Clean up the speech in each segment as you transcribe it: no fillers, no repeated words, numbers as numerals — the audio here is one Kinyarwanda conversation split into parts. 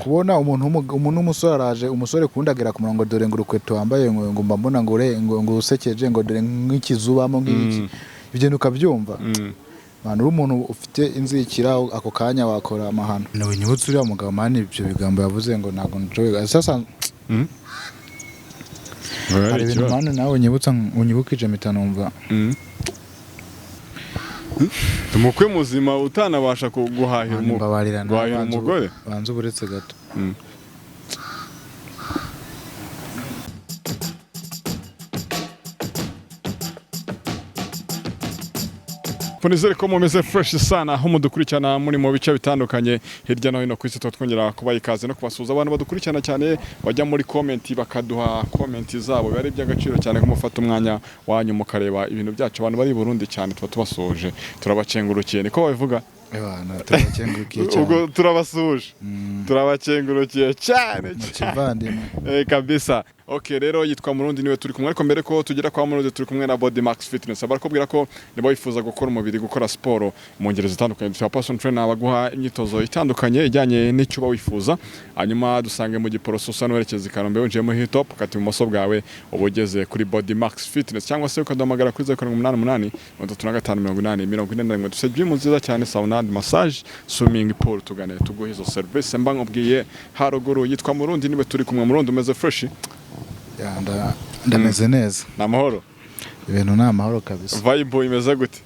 Kubona umuntu w'umusore araje, umusore kundagera ku murongo, dore ngo urukweto wambaye, ngo mba mbona ngo ngo usekeje, ngo dore nk'ikizubamo ngiki, ibyo bintu ukabyumva. Man, uri umuntu ufite inzikira, ako kanya wakora amahano. Nawe nyibutse uriya mugabo, man, ibyo bigambo yavuze ngo ntabwo nshoboye. Sasa hari ibintu, man, nawe unyibutsa, unyibukije mpita numva. Umukwe muzima utanabasha guhahira Man, mbabarira nawe, guhahira umugore. Banza uburetse gato. Nizere ko mumeze fresh sana aho mudukurikirana muri mu bice bitandukanye hirya no hino ku isi. Tuba twongera kubaha ikaze no kubasuhuza. Abantu badukurikirana cyane bajya muri comment bakaduha comment zabo, biba ari iby'agaciro cyane ko mufata umwanya wanyu mukareba ibintu byacu. Abantu bari i Burundi cyane tuba tubasuhuje, turabacengurukiye, niko babivuga. Ewana, turabakengurukiye cyane. Ubwo turabasuhuje, turabakengurukiye cyane Mu cyane. kivandimwe. Kabisa. Okay, rero yitwa Murundi, niwe turi kumwe, ariko mbere ko tugera kwa Murundi turi kumwe na Body Max Fitness. Barakubwira ko niba wifuza gukora umubiri, gukora siporo mu ngeri zitandukanye, dufite personal trainer baguha imyitozo itandukanye ijyanye n'icyo uba wifuza. Hanyuma dusange mu Giporoso, usa n'uwerekeza i Kanombe, winjiye muri Hilltop, ukata ibumoso bwawe uba ugeze kuri Body Max Fitness, cyangwa se ukaduhamagara kuri 0788 35 80 41. Dufite gym nziza cyane, sauna and massage, swimming pool. Tugane tuguhe izo service mba nkubwiye haruguru. Yitwa Murundi, niwe turi kumwe. Murundi, umeze fresh? Yeah, ndameze neza. Ni amahoro? Ibintu ni amahoro kabisa. Vibe imeze gute?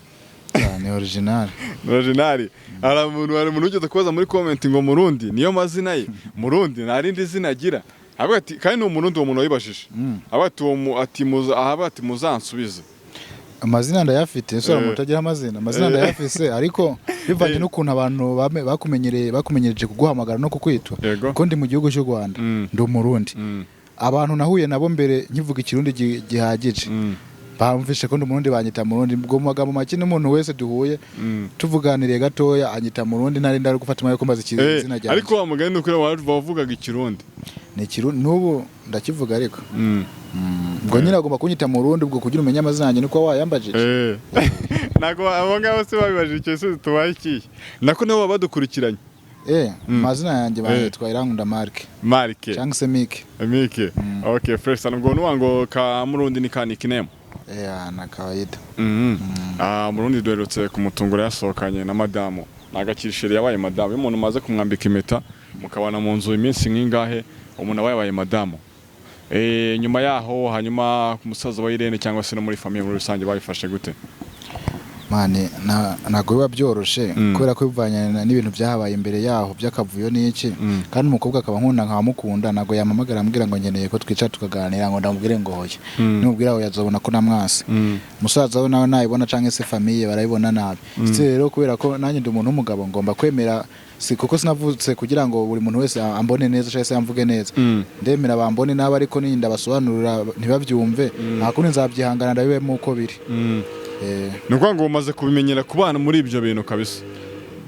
Yeah, ni original. Original. Hari umuntu ugeze kubaza muri comment ngo Murundi niyo mazina ye, Murundi nta rindi zina agira. Avuga ati kandi ni umurundi uwo muntu wayibajije. Avuga ati uwo ati muza, avuga ati muzansubize. Amazina ndayafite, ese umuntu utagira amazina? Amazina ndayafise, ariko bivanye n'ukuntu abantu bakumenyereye, bakumenyereje kuguhamagara no kukwitwa, ko ndi mu gihugu cy'u Rwanda, ndi umurundi. Abantu nahuye nabo mbere nkivuga ikirundi gihagije, bamvishe ko ndi umurundi, banyita Murundi. Ubwo mu magambo make, n'umuntu wese duhuye tuvuganiriye gatoya anyita Murundi, ntari ndari gufata umwanya wo kumbaza izina ryanjye. Ariko wa mugani ni ukuri wavugaga ikirundi. Ni ikirundi, n'ubu ndakivuga ariko. Ubwo nyine agomba kunyita Murundi, ubwo kugira umenye amazina yanjye nuko wayambajije. Ntabwo abo ngabo se babibajije icyo gisubizo tubaye ikihe? Nako nabo baba badukurikiranye. Amazina yanjye banyitwa Irankunda Mark. Marike. Cyangwa se Mike. Mike. Okay, fresh sana. Ubwo nuwa ngo ka Murundi ni ka nickname. Na kawaida. Ah, Murundi duherutse kumutungura yasohokanye na madamu. Nagakirisheri yabaye madamu. Iyo umuntu umaze kumwambika impeta mukabana mu nzu iminsi nk'ingahe, umuntu aba yabaye madamu. Nyuma yaho, hanyuma ku musaza wa Irene cyangwa se no muri famille muri rusange babifashe gute? Man, ntabwo biba byoroshe, kubera ko bivanye n'ibintu byahabaye imbere yaho by'akavuyo n'iki, kandi umukobwa akaba nkunda nkamukunda, ntabwo yampamagara ambwira ngo nkeneye ko twicara tukaganira ngo ndamubwire ngo hoya. Nimubwira hoya azobona ko namwase. Musaza we nawe nayibona cyangwa se famille barayibona nabi. Si rero kubera ko nanjye ndi umuntu w'umugabo, ngomba kwemera, si kuko sinavutse kugira ngo buri muntu wese ambone neza cyangwa se amvuge neza. Ndemera bambone nabi, ariko ninda basobanurira ntibabyumve, nta kundi nzabyihangana, ndabibemo uko biri. Ni ukuvuga ngo umaze kubimenyera kubana muri ibyo bintu kabisa.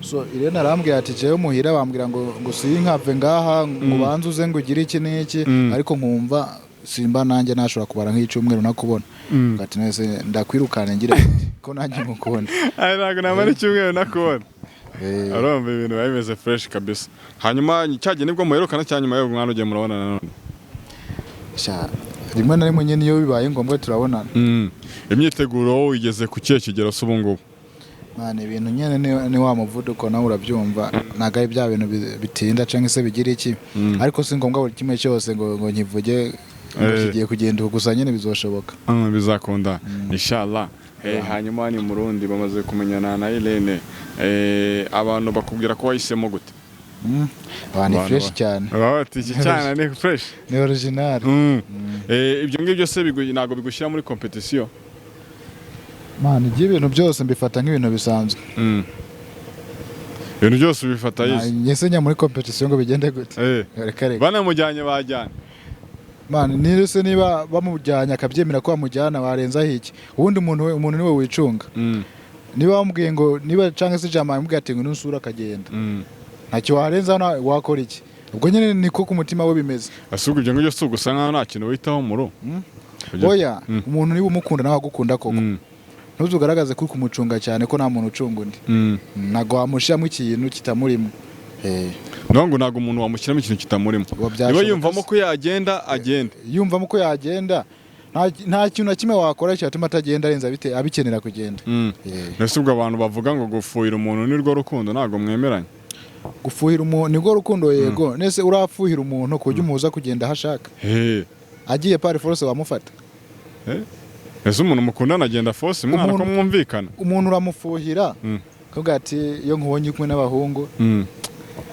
So Irene arambwira ati jewe muhira bambwira ngo sinkave ngaha, ngo ubanze uze, ngo ugire iki n'iki, ariko nkumva simba nanjye nashobora kubara nk'icyumweru nakubona. Ati nese ndakwirukana ngire gute ko nanjye ngukunda? Ay, ntabwo namara icyumweru nakubona. Urumva ibintu biba bimeze fresh kabisa. Hanyuma cyagiye nibwo muherukana cyangwa nyuma y'uwo mwana ugiye murabona nanone? Sha, rimwe na rimwe nyine iyo bibaye ngombwa turabonana. Imyiteguro wowe igeze ku kihe kigero se ubu ngubu? Man, ibintu nyine ni wa muvuduko, nawe urabyumva, ntabwo ari bya bintu bitinda cyangwa se bigira iki, ariko si ngombwa buri kimwe cyose ngo nkivuge ngo kigiye kugenda uku, gusa nyine bizoshoboka. Bizakunda inshallah. Hanyuma ni Murundi bamaze kumenyana na Irene. Abantu bakubwira ko wahisemo gute? Ni Abantu fresh cyane. Baba bati iki cyana ni fresh. Ni original. Ibyo ngibyo se ntabwo bigushyira muri competition? Man, ibyo ibintu byose mbifata nk'ibintu bisanzwe. Ibintu byose ubifata yize. Njye njya muri competition ngo bigende gute? Reka reka. Banamujyanye bajyana. Man, niba se niba bamujyanye akabyemera ko bamujyana, warenzaho iki? Ubundi umuntu niwe wicunga. Niba bamubwiye ngo niba cyangwa se ijambo bamubwiye ati ngo nusura akagenda, ntacyo warenzaho, nawe wakora iki? Ubwo nyine niko ku mutima we bimeze. Ese ubwo ibyo ngibyo si ugusa nkaho nta kintu witaho muru? Oya, umuntu niba umukunda nawe agukunda koko, ntuzugaragaze ko uri kumucunga cyane, ko nta muntu ucunga undi. Ntabwo wamushyiramo ikintu kitamurimo. Niyo ngo ntabwo umuntu wamushyiramo ikintu kitamurimo. Ubu Niba byashoboka yumvamo se. ko yagenda, agende. Yumvamo ko yagenda, nta kintu na kimwe wakora cyatuma atagenda arenze abikenera kugenda. Mbese ubwo abantu bavuga ngo gufuhira umuntu nirwo rukundo, ntabwo mwemeranya? Gufuhira umuntu nirwo rukundo, yego. Nese urafuhira umuntu ku buryo umubuza kugenda aho ashaka? Agiye par force wamufata? Ese umuntu mukundana agenda force, mwana, ko mwumvikana? Umuntu uramufuhira, akavuga ati: "Iyo nkubonye uri kumwe n'abahungu,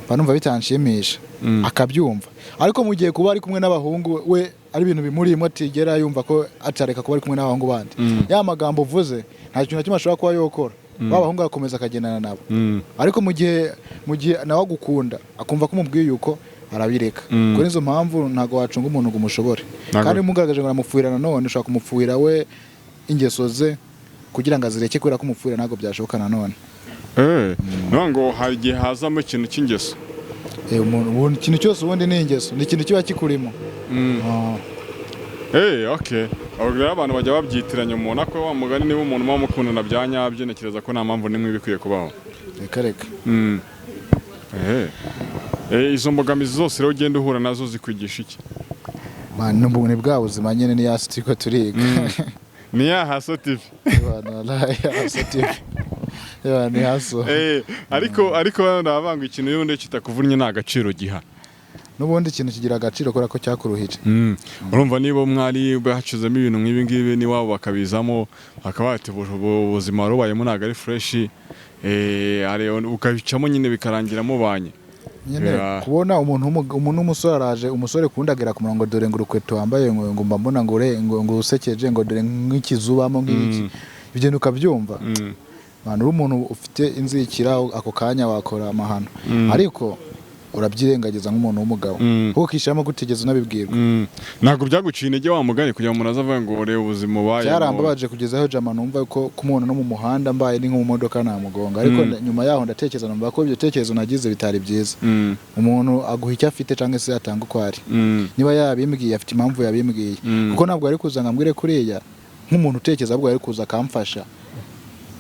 mba numva bitanshimisha." Akabyumva. Ariko mu gihe kuba ari kumwe n'abahungu we ari ibintu bimurimo, atigera yumva ko atareka kuba ari kumwe n'abahungu bandi, ya magambo uvuze nta kintu na kimwe ashobora kuba yokora, ba bahungu agakomeza akagendana nabo. Ariko mu gihe nawe agukunda, akumva ko umubwiye uko, arabireka. Kuri izo mpamvu ntabwo wacunga umuntu ngo umushobore. Kandi umugaragaje ngo aramufuhira, nanone ushobora kumufuhira we ingeso ze kugira ngo azireke kubera ko umufuhira, ntabwo byashoboka nanone. Niyo ngo hari igihe hazamo ikintu cy'ingeso. Ubundi ikintu cyose ubundi ni ingeso, ni ikintu kiba kikurimo. Okay. Abo rero abantu bajya babyitiranya umuntu ako wa mugani, niba umuntu muba mukundana bya nyabyo, ntekereza ko nta mpamvu n'imwe iba ikwiye kubaho. Reka reka. Izo mbogamizi zose rero ugenda uhura nazo zikwigisha iki? Man, n'ubu ni bwa buzima nyine, ni yasi turiko turiga. Ni ya Haso TV. Ebana, wallahi, Haso TV. Ebana, ni Haso. Ariko ndabanga ikintu y'ubundi kitakuvunnye nta gaciro giha. N'ubundi ikintu kigira agaciro kubera ko cyakuruhije. Urumva niba mwari bacuzemo ibintu nk'ibi ngibi n'iwabo bakabizamo, bakaba bati ubuzima warubayemo ntabwo ari fresh, ukabicamo nyine bikarangira mubanye. Nyine kubona umuntu umuntu w'umusore araje, umusore kundagera ku murongo, dore ngo urukweto wambaye, ngo mba mbona ngo ngo usekeje, ngo dore nk'ikizubamo nk'iki, ibyo bintu ukabyumva. Man, uri umuntu ufite inzikira, ako kanya wakora amahano. Ariko urabyirengagiza nk'umuntu w'umugabo, kuko ukishyiramo gutigeze unabibwirwa. Ntabwo byaguciye intege wa mugani kugira ngo umuntu aze avuge ngo reba ubuzima ubayemo? Byarambabaje kugeza aho jama numva ko kumubona no mu muhanda mbaye ni nko mu modoka namugonga. Ariko nyuma yaho ndatekereza, numva ko ibyo bitekerezo nagize bitari byiza. Umuntu aguha icyo afite cyangwa se atanga uko ari. Niba yabimbwiye, afite impamvu yabimbwiye. Kuko ntabwo ari kuza ngo ambwire kuriya nk'umuntu utekereza, ahubwo yari kuza akamfasha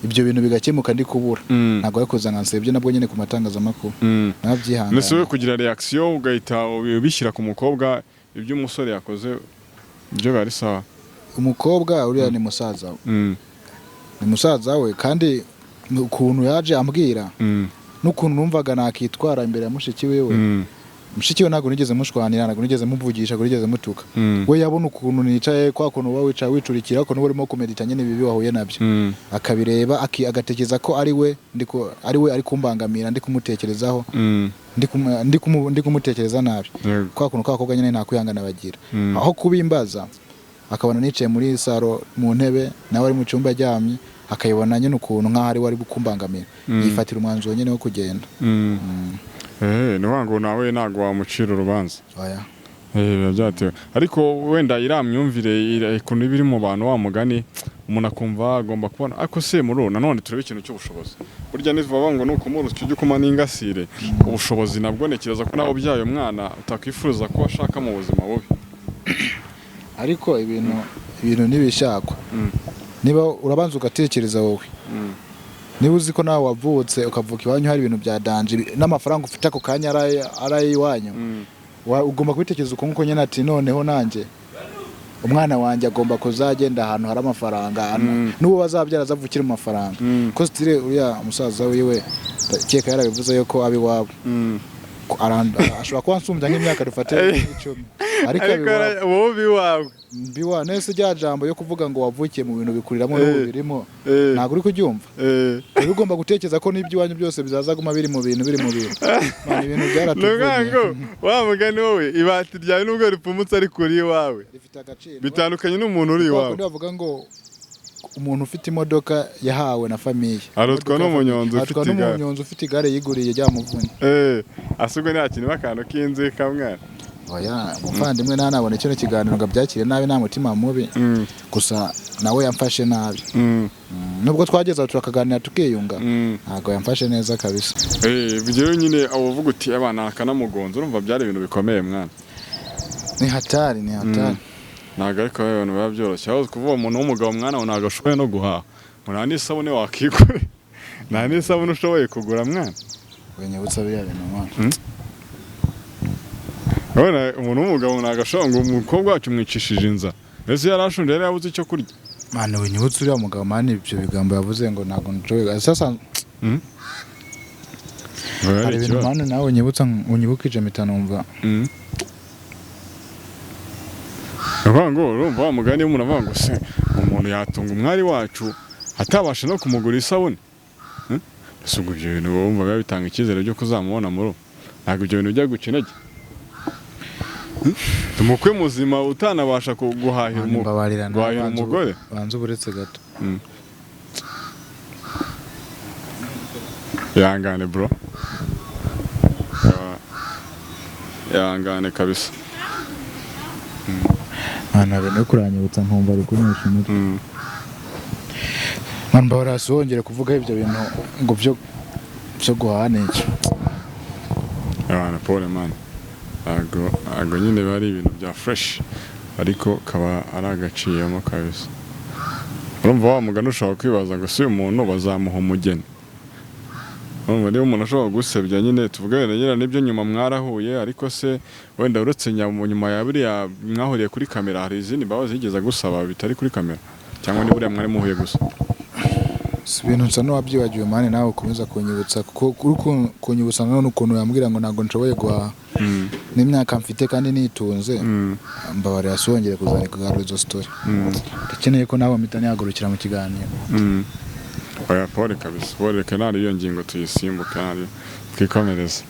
ibyo bintu bigakemuka ndi kubura. Ntabwo ari kuza ngo ansebye nabwo nyine ku matangazamakuru. Mbese Nabyihangana. wowe kugira reaction ugahita ubishyira ku mukobwa, ibyo umusore yakoze ibyo biba ari sawa? Umukobwa uriya ni musaza we. Ni musaza we, kandi ukuntu yaje ambwira n'ukuntu numvaga nakitwara imbere ya mushiki wiwe, mushiki we ntabwo nigeze mushwanira, ntabwo nigeze muvugisha, ntabwo nigeze mutuka. We yabona ukuntu nicaye, kwa kuntu uba wicaye wicurikira, ukuntu uba urimo kumedita nyine ibibi wahuye nabyo, akabireba, agatekereza ko ari we ari we ari kumbangamira, ndi kumutekerezaho, ndi kumutekereza nabi. Kwa kuntu k'abakobwa nyine nta kwihangana bagira. Aho kubimbaza, akabona nicaye muri saro mu ntebe, nawe ari mu cyumba aryamye, akayibona nyine ukuntu nk'aho ari we ari kumbangamira, yifatira umwanzuro nyine wo kugenda. Ni ukuvuga ngo nawe ntabwo wamucira urubanza? Oya. Biba byatewe, ariko wenda iriya myumvire ukuntu iba iri mu bantu wa mugani, umuntu akumva agomba kubona. Ariko se muri nanone turebe ikintu cy'ubushobozi, burya nivuga ngo nukumurusya ujye ukuma n'ingasire. Ubushobozi nabwo, ntekereza ko nawe ubyaye umwana utakwifuza ko ashaka mu buzima bubi. Ariko ibintu ntibishakwa. Niba urabanza ugatekereza wowe, niba uzi ko nawe wavutse, ukavuka iwanyu hari ibintu bya danger, n'amafaranga ufite ako kanya ari ay'iwanyu, ugomba kubitekereza uko nguko nyine, ati noneho nanjye umwana wanjye agomba kuzagenda ahantu hari amafaranga, n'uwo bazabyara azavukire mu mafaranga. Ko sitire uriya musaza wiwe, ndakeka yarabivuze yuko aba iwabo. Ko ashobora kuba ansumbya nk'imyaka dufate 10, ariko aba Ariko iwabo. Wowe iwawe. Mbiwa nese rya jambo yo kuvuga ngo wavukiye mu bintu bikuriramo n'ubu birimo, ntabwo uri kuryumva. Rero ugomba gutekereza ko n'iby'iwanyu byose bizaza guma biri mu bintu, biri mu bintu. Man, ibintu Ni byaratuvunnye. Ngo wa mugani wowe ibati ryawe nubwo ripfumutse ariko uri iwawe, Rifite agaciro. bitandukanye n'umuntu uri Kwa iwawe. kundi bavuga ngo umuntu ufite imodoka yahawe na famille Arutwa Imodoka ya n'umunyonzi famille. ufite Arutwa igare. n'umunyonzi ufite igare yiguriye ryamuvunnye. Asubwo nta kintu akantu k'inzika mwana? Oya, umuvandimwe ntanabone kino kiganiro ngo abyakire nabi, nta mutima mubi. Gusa nawe yamfashe nabi. Nubwo twageze aho turakaganira tukiyunga, ntabwo yamfashe neza kabisa. Ibyo nyine abo uvuga uti abana akanamugonza, urumva byari ibintu bikomeye mwana. Ni hatari, ni hatari. Ntabwo ariko ibintu biba byoroshye aho kuvuga umuntu w'umugabo mwana we ntabwo ashoboye no guhaha, ngo nta n'isabune wakigura, nta n'isabune ushoboye kugura mwana. Winyibutsa biriya bintu mwana. Urabona umuntu w'umugabo ntabwo ashobora ngo umukobwa wacu mwicishije inzara, mbese yari ashonje, yari yabuze icyo kurya. Mwana, winyibutsa uriya mugabo mani, ibyo bigambo yavuze ngo ntabwo nshoboye sasa. Ngo yari Hari ibintu ikibazo. Mani, nawe unyibutsa, unyibukije mpita numva. Ni ukuvuga ngo urumva wa mugani w'umuntu avuga ngo se umuntu yatunga umwari wacu atabasha no kumugura isabune? Ese ubwo ibyo bintu wumva biba bitanga icyizere cyo kuzamubona mu rugo? Ntabwo ibyo bintu bijya guca intege. Umukwe muzima utanabasha guhahira Mani, mbabarira nawe. Guhahira umugore. Banza uburetse gato. Ihangane bro. Ihangane kabisa. Mwana, ibintu yo kuranyibutsa nkumva ari kunyisha umutwe. Mwana, mbabarira, si wongere kuvuga ibyo bintu ngo byo guhaha ni iki. Abana, pole man, ntago nyine biba ari ibintu bya fresh, ariko kaba ari agaciyemo kabisa. Urumva wa mugani ushobora kwibaza ngo si uyu muntu bazamuha umugeni? Urumva niba umuntu ashobora gusebya nyine, tuvuge wenda nyine nibyo nyuma mwarahuye, ariko se wenda uretse nyuma ya buriya mwahuriye kuri kamera, hari izindi mbabazi yigeze agusaba bitari kuri kamera, cyangwa ni buriya mwari muhuye gusa? Si ibintu nsa n'uwabyibagiwe mani, nawe ukomeza kunyibutsa, kuko uri kunyibutsa nanone ukuntu yambwira ngo ntabwo nshoboye guhaha n'imyaka mfite kandi nitunze. Mbabarira, si wongere kuzana kugarura izo story. Ndakeneye ko nawe mpita nihagurukira mu kiganiro. Oya, pole kabisa, pole. Reka nari iyo ngingo tuyisimbuke, nari twikomereze.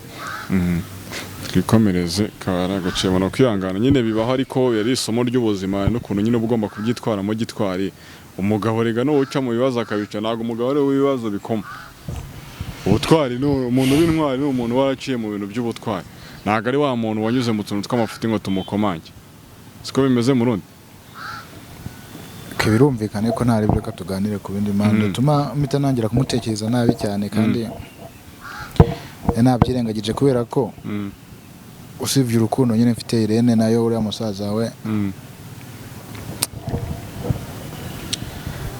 Twikomereze, kaba ari agaciro no kwihangana nyine bibaho, ariko yari isomo ry'ubuzima n'ukuntu nyine uba ugomba kubyitwaramo gitwari. Umugabo rega n'uwuca mu bibazo akabica, ntabwo umugabo ari we w'ibibazo bikoma. Ubutwari ni umuntu w'intwari, ni umuntu waraciye mu bintu by'ubutwari, ntabwo ari wa muntu wanyuze mu tuntu tw'amafuti ngo tumukomange. Siko bimeze mu rundi? Okay, birumvikane ko ntari, reka tuganire ku bindi mpande tuma mpita nangira kumutekereza nabi cyane, kandi nabyirengagije kubera ko usibye urukundo nyine mfite Irene, nayo uriya musaza we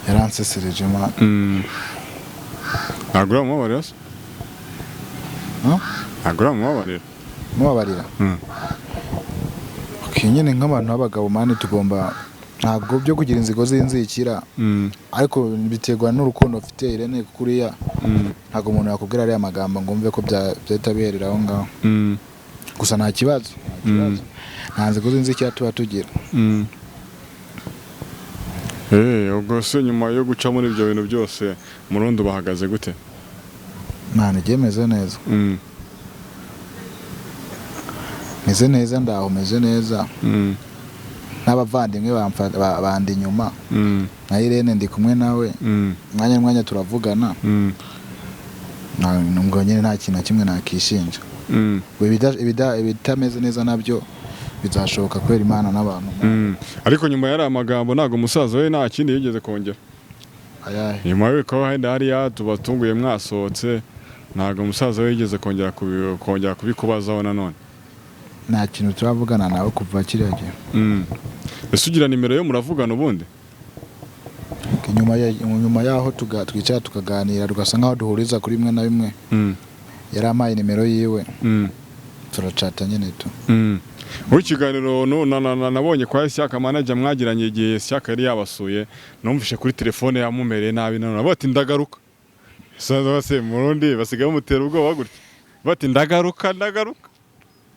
yaransesereje ma. Ntabwo uramubabarira se? Huh? Ntabwo uramubabarira? Mubabarira? Okay, nyine nk'abantu b'abagabo mani, tugomba, ntabwo byo kugira inzigo z'inzikira, ariko biterwa n'urukundo mfite Irene, kuko uriya ntabwo umuntu yakubwira ariya magambo ngo umve ko byahita biherera aho ngaho. Gusa nta kibazo, nta kibazo, nta nzigo z'inzikira tuba tugira. Ubwo se nyuma yo guca muri ibyo bintu byose, Murundi bahagaze gute? Mwana, igihe meze neza. Meze neza, ndaho meze neza. N'abavandimwe bandi inyuma na Irene ndi kumwe nawe, umwanya n'umwanya turavugana. Ubwo nyine nta kintu na kimwe nakishinja. Ubwo ibitameze neza nabyo bizashoboka kubera Imana n'abantu. Ariko nyuma yari amagambo, ntabwo umusaza we nta kindi yigeze kongera? Ayahe? Nyuma y'uko wenda hariya tubatunguye mwasohotse, ntabwo umusaza we yigeze kongera kongera kubikubazaho nanone? Nta kintu turavugana nawe kuva kiriya gihe. Ese ugira nimero yo muravugana ubundi? Nyuma yaho twicara tukaganira, tugasa nkaho duhuriza kuri bimwe na bimwe. Yari ampaye nimero yiwe, turacata nyine tu. Muri ikiganiro nabonye kwa Ishyaka manager mwagiranye igihe Ishyaka yari yabasuye, numvishe kuri telefone yamumereye nabi nanone bati ndagaruka. Sasa base Murundi basigaye bamutera ubwoba gutya, bati ndagaruka, ndagaruka.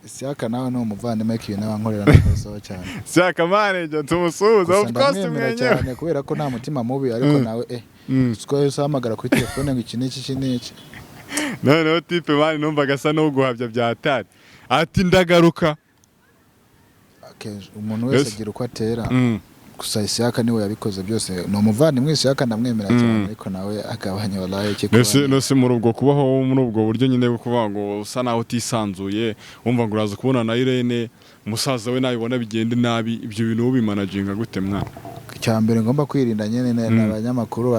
Ishyaka nawe ni umuvandimwe, ariko ibintu abankorera ndakozeho cyane. Ishyaka manager tumusuhuza. Gusa Of course. ndamwemera Mwenyewe. cyane kubera ko nta mutima mubi, ariko nawe siko yahise ahamagara kuri telefone ngo iki n'iki, iki n'iki. Noneho type man numvaga asa n'uguhabya bya hatari, ati ndagaruka. Okay, umuntu wese agira uko atera. Gusa Ishyaka niwe yabikoze byose, ni umuvandimwe Ishyaka, ndamwemera cyane, ariko nawe agabanya wallahi. Nese muri ubwo kubaho muri ubwo buryo nyine bwo kuvuga ngo usa naho utisanzuye, wumva ngo uraza kubona na Irene, umusaza we nabibona bigende nabi, ibyo bintu ubimanaginga gute mwana? Icya mbere ngomba kwirinda nyine ni abanyamakuru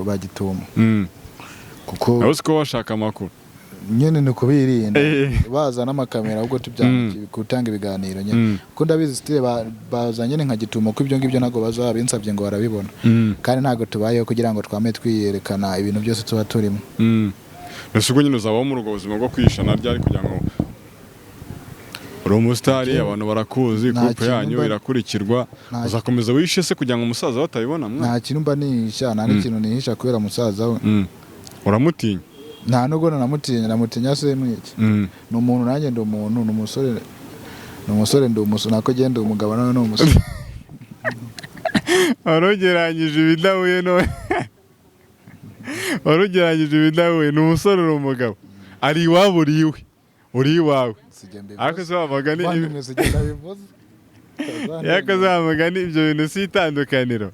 bagituma, kuko Nawe siko bashaka amakuru. Nyine ni ukubirinda baza n'amakamera, ahubwo tujya gutanga ibiganiro nyine, kuko ndabizi stile baza nyine nka gitumo, ko ibyo ngibyo ntabwo bazaba binsabye ngo barabibona, kandi ntabwo tubayeho kugira ngo twame twiyerekana ibintu byose tuba turimo. Mbese ubwo nyine uzabaho muri ubwo buzima bwo kwihishana ryari, kugira ngo uri umusitari, abantu barakuzi, Nta couple kintu yanyu irakurikirwa, uzakomeza wihishe se kugira ngo umusaza we atabibona, mwana? Nta kintu mba nihisha, nta n'ikintu nihisha kubera musaza we. Uramutinya? Nta nubwo nanamutinya. Namutinya se mwiki? Ni umuntu, nanjye ndi umuntu. Ni umusore, ni umusore, ndi umusore, nako genda umugabo nawe ni umusore. Warugereranyije ibidahuye none, warugereranyije ibidahuye. Ni umusore, uri umugabo, ari iwabo, uri iwe, uri iwawe. Sijya mbivuze. Ariko se wa mugani Muvandimwe, sijya ndabivuze. Ariko se wa mugani, ibyo bintu si itandukaniro?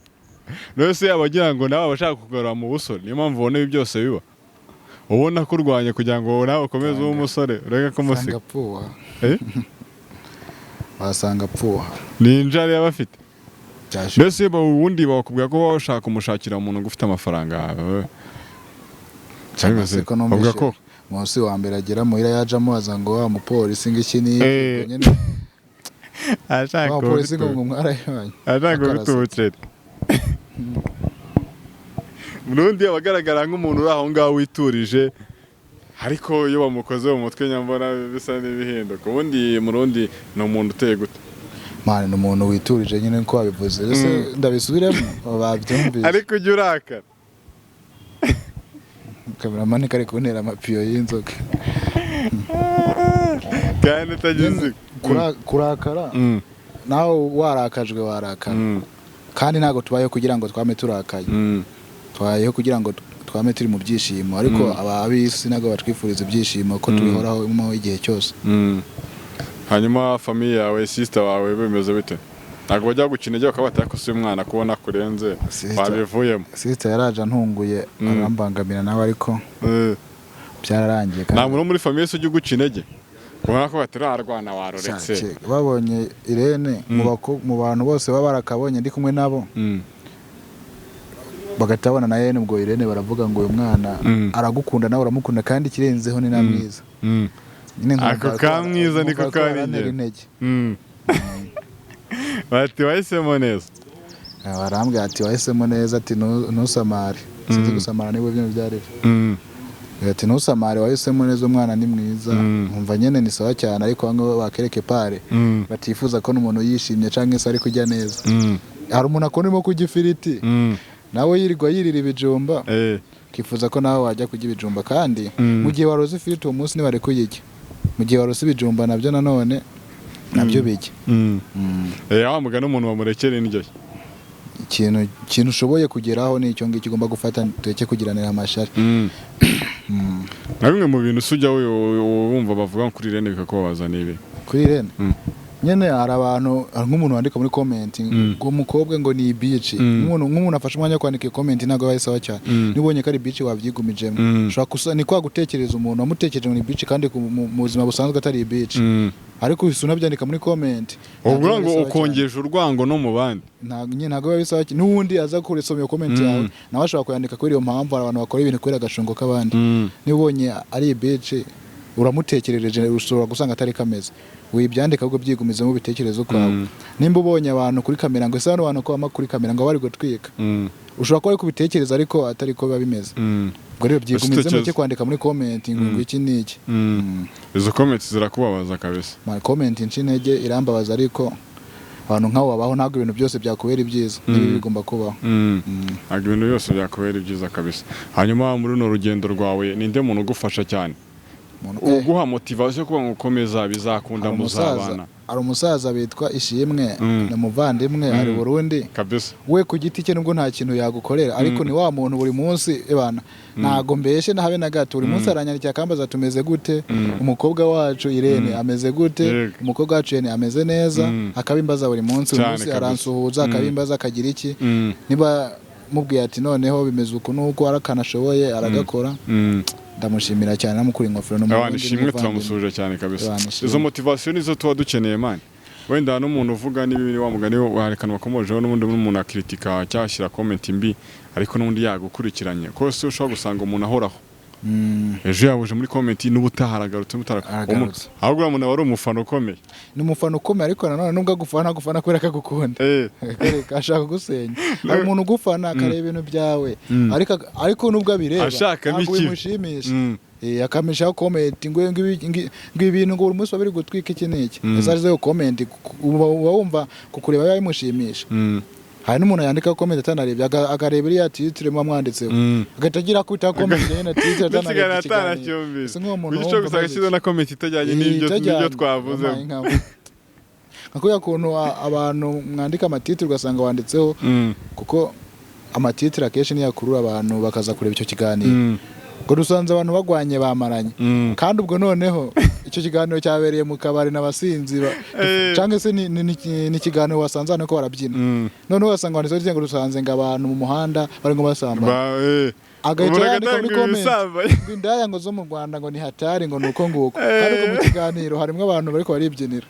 Rero se abagira ngo nawe abashaka kugarura mu busore, niyo mpamvu ubona ibi byose biba, ubona kurwanya kugira ngo nawe ukomeze ube umusore, ureke kumusiga. Wasanga apfuha. Eh? Wasanga apfuha. Ni injara yaba afite. Byashoboka. Mbese ubundi bakubwira ko baba bashaka kumushakira umuntu ufite amafaranga yawe. Cyangwa se Ko bavuga numvise ko munsi wa mbere agera muhira, yaje amubaza ngo wa mupolisi ngo iki ni Eh. nyine ashaka wa mupolisi ngo mwarayibanye. Ashaka Akarasa. ubuceri. Murundi aba agaragara nk'umuntu uri aho ngaho witurije, ariko iyo bamukoze mu mutwe nyambona bisa n'ibihinduka. Ubundi Murundi ni umuntu uteye gute? Man, ni umuntu witurije nyine, nko wabivuze. Ese ndabisubiremo? Babyumvise. Ariko ujya urakara? Kameramani kari kuntera amapiyo y'inzoga. Kandi utagize Kurakara, nawe warakajwe warakara, kandi ntabwo tubayeho kugira ngo twame turakaye. Tubayeho kugira ngo twame turi mu byishimo, ariko ab'isi ntabwo batwifuriza ibyishimo ko tubihoraho igihe cyose. Hanyuma famille yawe, sister wawe, bimeze bite? Ntabwo bajya gukina intege bakaba batari ko umwana kubona kurenze wabivuyemo? Sister yaraje antunguye, arambangamira nawe, ariko byararangiye. Nta muntu wo muri famille se ujya uguca intege, ubona ko batararwana, waruretse? Babonye Irene mu bantu bose baba barakabonye ndi kumwe nabo, bagahita babona na Irene. Ubwo Irene baravuga ngo uyu mwana aragukunda, nawe uramukunda, kandi ikirenzeho ni na mwiza. Nyine nkumva Ako ko ka mwiza niko nkumva ko kari barantera ingenzi. intege. Bati wahisemo neza. Barambwira ati wahisemo neza, ati ntusamare. Sinzi gusamara niba ibyo byari byo. Ati ntusamare, wahisemo neza, umwana ni mwiza. Nkumva nyine ni sawa cyane, ariko bamwe bakereke pare batifuza ko n'umuntu yishimye cyangwa se ari kurya neza. Hari umuntu akunda urimo kurya ifiriti, nawe yirirwa yirira ibijumba, ukifuza ko nawe wajya kurya ibijumba, kandi mu gihe waroze ifiriti uwo munsi ntibari kuyirya, mu gihe warose ibijumba nabyo nanone nabyo bijya. Eh, wa mugani umuntu bamurekera indyo ye. Ikintu ushoboye kugeraho ni icyo ngicyo ugomba gufata, tureke kugiranira amashyari. Nka bimwe mu bintu ujya wumva bavuga kuri Irene bikakubabaza ni ibi? Kuri Irene, nyine hari abantu, hari nk'umuntu wandika muri comment ngo umukobwa ngo ni bitch. Nk'umuntu afashe umwanya wo kwandika iyo comment, ntabwo aba ari sawa cyane. Niba ubonye ko ari bitch, wabyigumijemo. Ushobora gusa ni kwa gutekereza umuntu wamutekereje ngo ni bitch, kandi mu buzima busanzwe atari bitch, ariko uhise unabyandika muri comment. Ubwo Ntabwo biba ngo ari sawa cyane. ukongesha urwango no mu bandi. Ntabwo nyine, ntabwo biba bisaba cyane. N'ubundi aza kurisoma iyo comment yawe, nawe ashobora kuyandika kubera iyo mpamvu. Hari abantu bakora ibintu kubera agashungo k'abandi. Niba ubonye ari bitch, uramutekerereje, ushobora gusanga atari kameze, wibyandika, ahubwo byigumizemo ubitekerezo kwawe. Nimba ubonye abantu kuri kamera ngo ese hano bantu ko bama kuri kamera ngo bari gutwika, ushobora kuba ari kubitekereza ariko atari ko biba bimeze. Ubwo rero byigumizemo, cyo kwandika muri comment ngo iki n'iki. Izo comments zirakubabaza kabisa? Ma comment inca intege, irambabaza, ariko abantu nk'abo babaho. Ntabwo ibintu byose byakubera ibyiza, n'ibi bigomba kubaho. Ntabwo ibintu byose byakubera ibyiza kabisa. Hanyuma muri runo rugendo rwawe, ninde muntu ugufasha cyane, uguha motivation yo kuba ngo ukomeza, bizakunda, Hari umusaza, muzabana? hari umusaza witwa Ishimwe, Mm. ni umuvandimwe, ari Burundi. Kabisa. We ku giti cye, nubwo nta kintu yagukorera, ariko ni wa muntu buri munsi ebana, ntago mbeshe na habe na gato, buri munsi aranyandikira akambaza tumeze gute, umukobwa wacu Irene ameze gute, umukobwa wacu Irene ameze neza, akabimbaza buri munsi, buri Cyane munsi kabisa. aransuhuza, akabimbaza, akagira iki. Niba mubwiye ati noneho bimeze uku n'uku, hari akantu ashoboye aragakora. Ndamushimira cyane, namukura ingofero Abana n'umurundi ishimwe n'umuvandimwe. Turamusuhuje cyane kabisa. Abana ishimwe. Izo motivation nizo tuba dukeneye, man. Wenda n'umuntu uvuga n'ibi, wa mugani warekana wakomojeho, n'ubundi n'umuntu akritika cyangwa ashyira comment mbi, ariko n'ubundi yagukurikiranye kose, ushobora gusanga umuntu ahoraho ejo yabuje muri comment, n'ubutaha aragarutse, n'ubutaha Aragarutse. Ahubwo uriya muntu aba ari umufana ukomeye. Ni umufana ukomeye, ariko nanone nubwo agufana, agufana kubera ko agukunda. Akareka, ashaka kugusenya. Hari umuntu ugufana akareba ibintu byawe, ariko nubwo abireba Ashakamo ntabwo ikibi. bimushimisha. Akamishaho comment ngo ibintu ngo buri munsi baba biri gutwika iki n'iki. Ese arizo comment uba wumva kukureba biba bimushimisha? Hari n'umuntu yandika comment atanarebye, akareba iriya titre muba mwanditseho, agahita agira akubitaho comment nyine titre atanarebye n'ikiganiro ikiganiro. atanacyumvise. Ese nk'uwo muntu Bityo wumva gusa amaze agashyizeho iki? na comment itajyanye n'ibyo twavuze. Wampaye inka. Nka kuriya kuntu abantu mwandika ama titre, ugasanga wanditseho, kuko ama titre akenshi niyo akurura abantu bakaza kureba icyo kiganiro, ngo dusanze abantu bagwanye bamaranye, kandi ubwo noneho icyo kiganiro cyabereye mu kabari n'abasinzi cyangwa se ni ikiganiro wasanze hano ko barabyina, noneho ugasanga wanditseho ngo dusanze ngo abantu mu muhanda bari ngo basambana, agahita Umuntu yandika muri agatanga comment ibisambanyi. ngo indaya ngo zo mu Rwanda ngo ni hatari, ngo ni uko nguko, kandi ubwo mu kiganiro harimo abantu bariko baribyinira.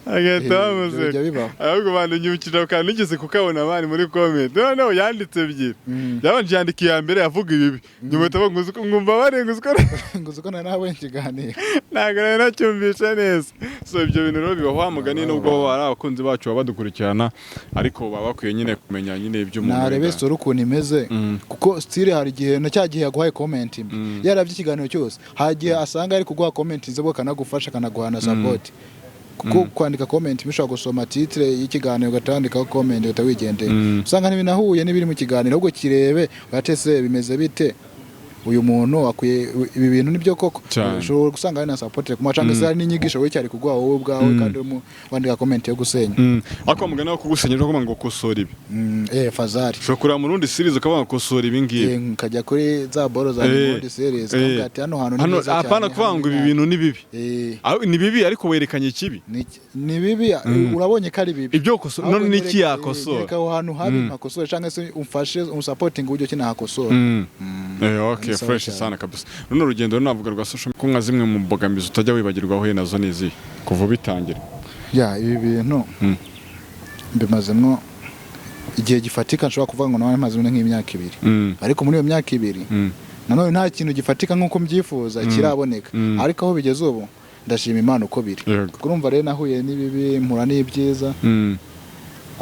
Agahita Ibyo bamuseka. bijya bibaho. Ahubwo bantu nyibukije ako kantu nigeze kukabona bari muri comment, noneho yanditse ebyiri. Yabanje yandika iya mbere avuga ibibi, nyuma ahita avuga ngo ngumva barenga uzi ko Ngo uzi ko nari nabonye ikiganiro. Ntabwo nari nacyumvisha neza. So ibyo bintu rero bibaho wa mugani, nubwo baba ari abakunzi bacu baba badukurikirana, ariko baba bakwiye nyine kumenya nyine ibyo umuntu Narebe wenda- story ukuntu imeze, kuko style hari igihe na cya gihe yaguhaye comment mbi, yarabye ikiganiro cyose, hari igihe asanga ari kuguha comment nziza, ubwo akanagufasha, akanaguha na support, kuko kwandika comment, bishobora gusoma titre y'ikiganiro ugatandikaho comment ugahita wigendera, usanga ntibinahuye n'ibiri mu kiganiro. Ahubwo kirebe ugatese bimeze bite, uyu muntu akwiye ibi bintu nibyo koko? Cyane. Ushobora gusanga ari na support kumuha, cyangwa se hari n'inyigisho wowe cyari kuguha wowe ubwawe, kandi urimo wandika comment yo gusenya. Ariko wa mugani wo kugusenya, uvuga ngo kosora ibi. Fazari. Ushobora kureba mu rundi series ukavuga ngo kosora ibi ngibi. Nkajya kuri za boro za Murundi series, nkavuga ati hano hantu ni Hano heza cyane. apana kuvuga Hano ngo ni ibi nabi. bintu ni bibi. Ni bibi, ariko werekanye ikibi. Ni bibi, urabonye ko ari bibi. Ibyo ukosora Ahubwo none niki yakosora? Nyereka aho hantu habi mpakosore, cyangwa se umfashe unsupportinge uburyo ki nahakosora. Okay, Ni sawa fresh cyane. sana kabisa. Runo rugendo navuga rwa social media, ko nka zimwe mu mbogamizi utajya wibagirwa wahuye nazo ni izihe kuva ubitangira? Ya, ibi bintu mbimazemo igihe gifatika, nshobora kuvuga ngo nawe maze nk'imyaka 2, ariko muri iyo myaka 2 nanone nta kintu gifatika nk'uko mbyifuza kiraboneka, ariko aho bigeze ubu ndashima Imana uko biri. Urumva rero nahuye n'ibibi, mpura n'ibyiza,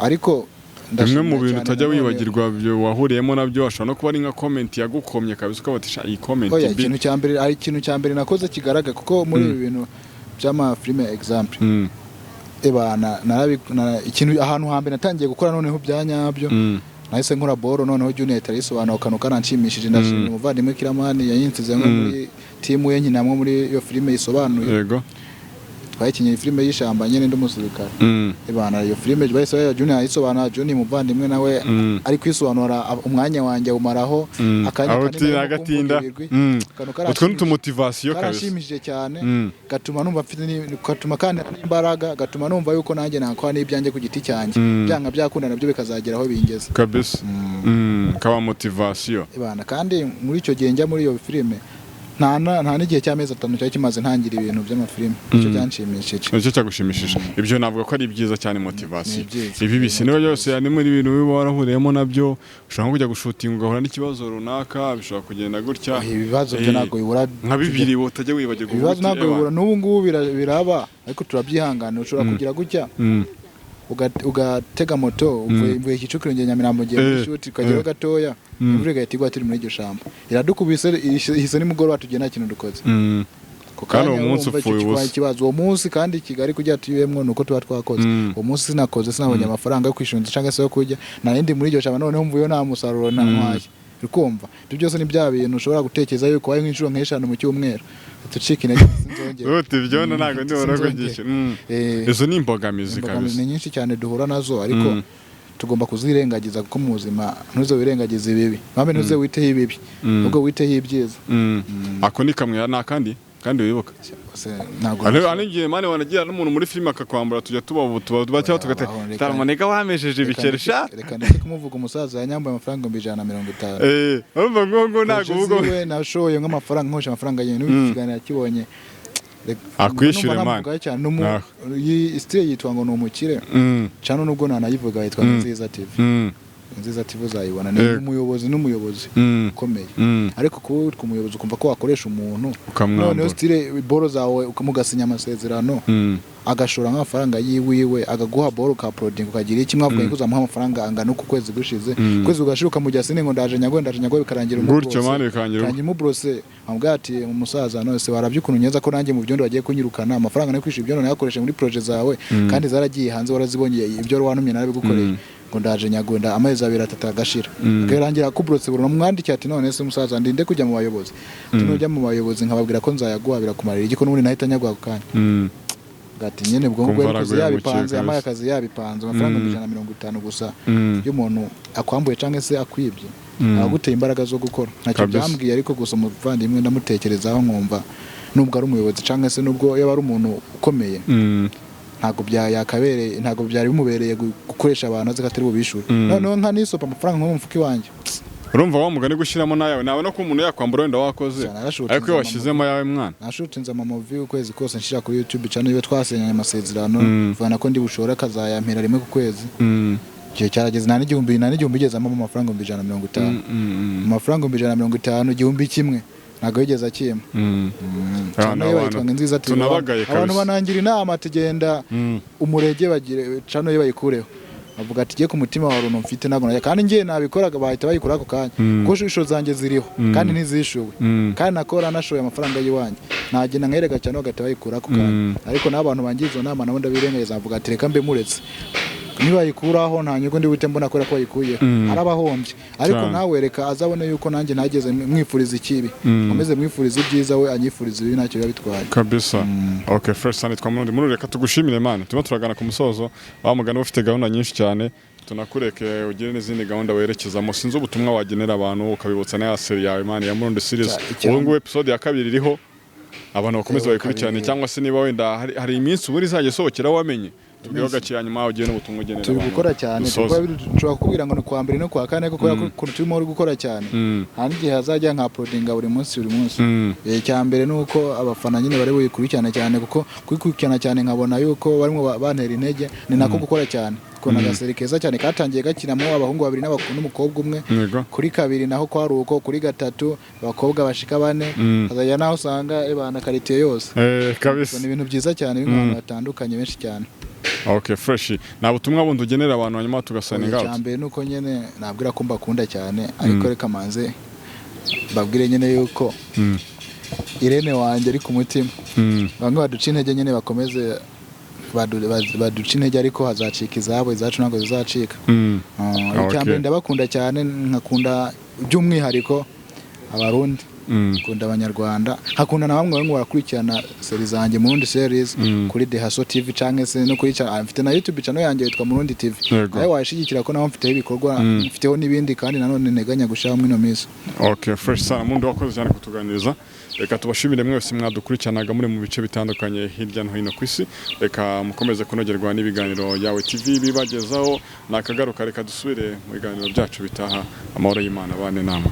ariko Bimwe ndashimira mu bintu cyane utajya nanone. wibagirwa byo wahuriyemo nabyo, ashobora no kuba ari nka comment yagukomye kabisa, ukavuga ati: "Sha, iyi comment Oya, mbi." ikintu cya mbere, ari ikintu cya mbere nakoze kigaragara, kuko muri ibi bintu by'amafilime, example, ebana ikintu ahantu hambere natangiye gukora noneho bya nyabyo, nahise nkora boro, noneho Junior arayisobanura, akantu karanshimishije. Ndashimira umuvandimwe Kiramani yayinsize nko muri timu ye, nkinamwo muri iyo filime yisobanuye. Twayikinye filime y'ishyamba nyine, ndi umusirikare. Ebana, iyo filime bahise baya Junior ayisobanura, Junior muvandimwe nawe ari kwisobanura, umwanya wanjye awumaraho akanya Aho kanini utinda arimo kumvuga agatinda. ibigwi. Akantu Utwo ni utumotivation kabisa. karanshimishije cyane, gatuma numva mfite gatuma kandi n'imbaraga, gatuma numva yuko nanjye nakora n'ibyanjye ku giti cyanjye, byanga byakunda nabyo bikazagera aho bingeze. Kabisa. Kaba motivation. Ibana, kandi muri icyo gihe njya muri iyo filime, nta n'igihe cy'amezi 5 cyari kimaze ntangira ibintu by'amafilime. Nicyo cyanshimishije. Nicyo cyagushimishije. Ibyo navuga ko ari byiza cyane, motivation. Ni byiza. Ibi bisi niba byose ni muri ibintu biba warahuriyemo nabyo, ushobora nko kujya gushootinga ugahura n'ikibazo runaka, bishobora kugenda gutya. Ibibazo byo ntabwo bibura. Nka bibiri utajya wibagirwa Ibibazo uvuga uti, ntabwo "Ewa." bibura, n'ubu ngubu biraba, ariko turabyihangana. Ushobora kugira gutya ugatega moto, uvuye Kicukiro ngiye Nyamirambo, ngiye muri shoot, ukageraho gatoya, imvura igahita igwa turi muri iryo shamba, iradukubise, ihise nimugoroba, tugiye nta kintu dukoze. Ako Kandi uwo kanya munsi urumva icyo upfuye kibaye ubusa. ikibazo uwo munsi. Kandi Kigali kugira tuyibemwo ni uko tuba twakoze. Uwo munsi sinakoze, sinabonye amafaranga yo kwishyura inzu cyangwa se yo kurya, nta muri iryo shamba, noneho mvuyeyo nta musaruro ntwaye. Uri kumva ibyo byose ni bya bintu ushobora gutekereza yuko wabaye nk'inshuro nk'eshanu mu cyumweru, ucika intege, sinzongera. Uti ibyondo ntabwo ndibona ko Sinzongera. byishyura. Izo ni imbogamizi Imbogamizi kabisa. ni nyinshi cyane duhura nazo, ariko tugomba kuzirengagiza, kuko mu buzima ntuze wirengagize ibibi, mpamve ntuze witeho ibibi, ahubwo witeho ibyiza. Ako ni kamwe, ni akandi kandi wibuka? Se, ntabwo Hari n'igihe man wanagira n'umuntu muri filime akakwambura, tujya tuba tuba tuba cyangwa tugate Aho, taramaniga wamesheje ibiceri sha. Reka ndeke kumuvuga, umusaza yanyambuye amafaranga 150,000. Urumva ngo ntabwo uvuga. Ziwe nashoye nk'amafaranga, nkoresha amafaranga ye, n'ubu ikiganiro yakibonye. Akwishyure, numva man. namuvugaho cyane. Iyi style yitwa ngo ni umukire cyane, nubwo nanayivuga, yitwa Nziza TV. Nziza TV uzayibona, ni umuyobozi, n'umuyobozi ukomeye, ariko kuba witwa umuyobozi ukumva ko wakoresha umuntu Ukamwambura. noneho style boro zawe mugasinya amasezerano. Agashora nk'amafaranga yiwiwe, akaguha boro, uka-uploadinga, ukagira iki, mwavuga ko uzamuha amafaranga angana uku kwezi gushize, ukwezi kugashira ukamujya sine ngo ndaje nyagwe, ndaje nyagwe, bikarangira Gutyo umubrose. Man, bikarangira Bikarangira umubrose. Amubwira ati: "Umusaza, none se warabye ukuntu nyenza ko nanjye mu byondo bagiye kunyirukana? Amafaranga nayo kwishyura ibyondo nayakoreshe muri projet zawe, kandi zaragiye hanze, warazibonye, ibyo wari wantumye narabigukoreye." Ngo ndaje nyagwenda, amezi 2, 3 agashira, akarangira akuburotse burundu. Mwandike ati: "None se umusaza, ndinde kujya mu bayobozi?" Ati: "Nujya mu bayobozi nkababwira ko nzayaguha, birakumarira iki, ko n'ubundi nahita nyaguha ako kanya?" Ati nyine ubwo ngubwo Kumva yabikoze araguhemukiye yabipanze, yampaye kabisa. akazi yabipanze. Amafaranga 150 gusa y'umuntu akwambuye cyangwa se akwibye, aguteye imbaraga zo gukora. Ntacyo byambwiye, ariko gusa umuvandimwe ndamutekerezaho, nkumva nubwo ari umuyobozi cyangwa se nubwo yaba ari umuntu ukomeye, ntabwo bya yakabereye, ntabwo byari bimubereye gukoresha abantu azi ko atari bubishure. Noneho nka nisopa amafaranga nko mu mufuka iwanjye. Urumva wa mugani, gushyiramo n'ayawe nawe, no kuba umuntu yakwambura wenda wakoze, Cyane, narashotse ariko iyo nzama washyizemo ayawe, mwana. Nashutinze amamovie ukwezi kose, nshira kuri YouTube channel iwe, twasinyanye amasezerano, mvana ko ndi bushore akazayampera rimwe ku kwezi. Igihe cyarageze, nta n'igihumbi yigeze ampa mu mafaranga 150,000. Mu mafaranga 150,000, 1000 ntabwo yigeze akimpa. Abantu Channel ye bayitwa ngo nziza TV. Tunabagaye Abantu kabisa. banangira inama ati: "Genda umurege, bagire channel ye bayikureho." Avuga ati: "Giye ku mutima wa runtu mfite, ntabwo najya, kandi ngiye nabikoraga bahita bayikura ako kanya, kuko ishusho zanjye ziriho kandi ntizishuwe, kandi nakora nashoye amafaranga y'iwanjye, nagenda nkereka cyane bagahita bayikura ako kanya." Ariko n'abantu bangira izo nama nabo ndabirengagiza, mvuga ati: "Reka mbe muretse, nibayikuraho nta nyungu ndi buhite mbona kubera ko bayikuyeho, arabahombye." Ariko nawe reka azabone yuko nanjye ntageze mwifuriza ikibi, nkomeze mwifuriza ibyiza, we anyifuriza ibibi, ntacyo biba bitwaye. Kabisa. Okay, fresh sana. Twa Murundi muri, reka tugushimire, man. Turimo turagana ku musozo. Wa mugani, ufite gahunda nyinshi cyane, tunakureke ugire n'izindi gahunda werekezamo. Sinzi ubutumwa wagenera abantu, ukabibutsa na ya série yawe, man, ya Murundi series. Ubu ngubu episode ya kabiri iriho, abantu bakomeze bayikurikirane. Kabiri. Cyangwa se niba wenda hari iminsi ubundi izajya isohokera, wamenye tubwire gake, hanyuma ugire n'ubutumwa ugenera Turi abantu. gukora cyane. Dusoze. Dushobora kukubwira ngo ni kuwa mbere no kuwa kane, ariko kubera ko ukuntu turimo gukora cyane, nta n'igihe hazajya nka uploadinga buri munsi buri munsi. Icya mbere ni uko abafana nyine bari buyikurikirane cyane, kuko kuyikurikirana cyane nkabona yuko barimo bantera intege, ni nako gukora cyane. Kubona agasérie keza cyane katangiye gakinamo abahungu babiri n'umukobwa umwe. Kuri kabiri naho kwari uko, kuri gatatu abakobwa bashika bane, hazajya naho usanga ebana quartier yose. Kabisa. Ni ibintu byiza cyane birimo abantu batandukanye benshi cyane. Okay, fresh. Nta butumwa bundi ugenera abantu, hanyuma tugasigninga Icya out? mbere ni uko nyine nabwira ko mbakunda cyane, ariko reka manze mbabwire nyine yuko Irene wanjye ari ku mutima. Bamwe baduca intege nyine bakomeze baduca intege, ariko hazacika izabo, izacu ntabwo zizacika. Icya mbere, ndabakunda cyane, nkakunda by'umwihariko Abarundi, nkunda Abanyarwanda, nkakunda na bamwe bamwe barakurikirana série zanjye, Murundi series, kuri The Hustle TV canke se no kuri mfite na YouTube channel yanjye yitwa Murundi TV. Nawe wayishigikira, ko naho mfiteho ibikorwa, mfiteho n'ibindi kandi nanone nteganya gushiramo ino minsi. Okay, fresh sana. Mundi, wakoze cyane kutuganiriza. Reka tubashimire mwese mwadukurikiranaga muri mu bice bitandukanye hirya no hino ku isi. Reka mukomeze kunogerwa n'ibiganiro Yawe TV bibagezaho. Nakagaruka, reka dusubire mu biganiro byacu bitaha. Amahoro y'Imana bane namwe.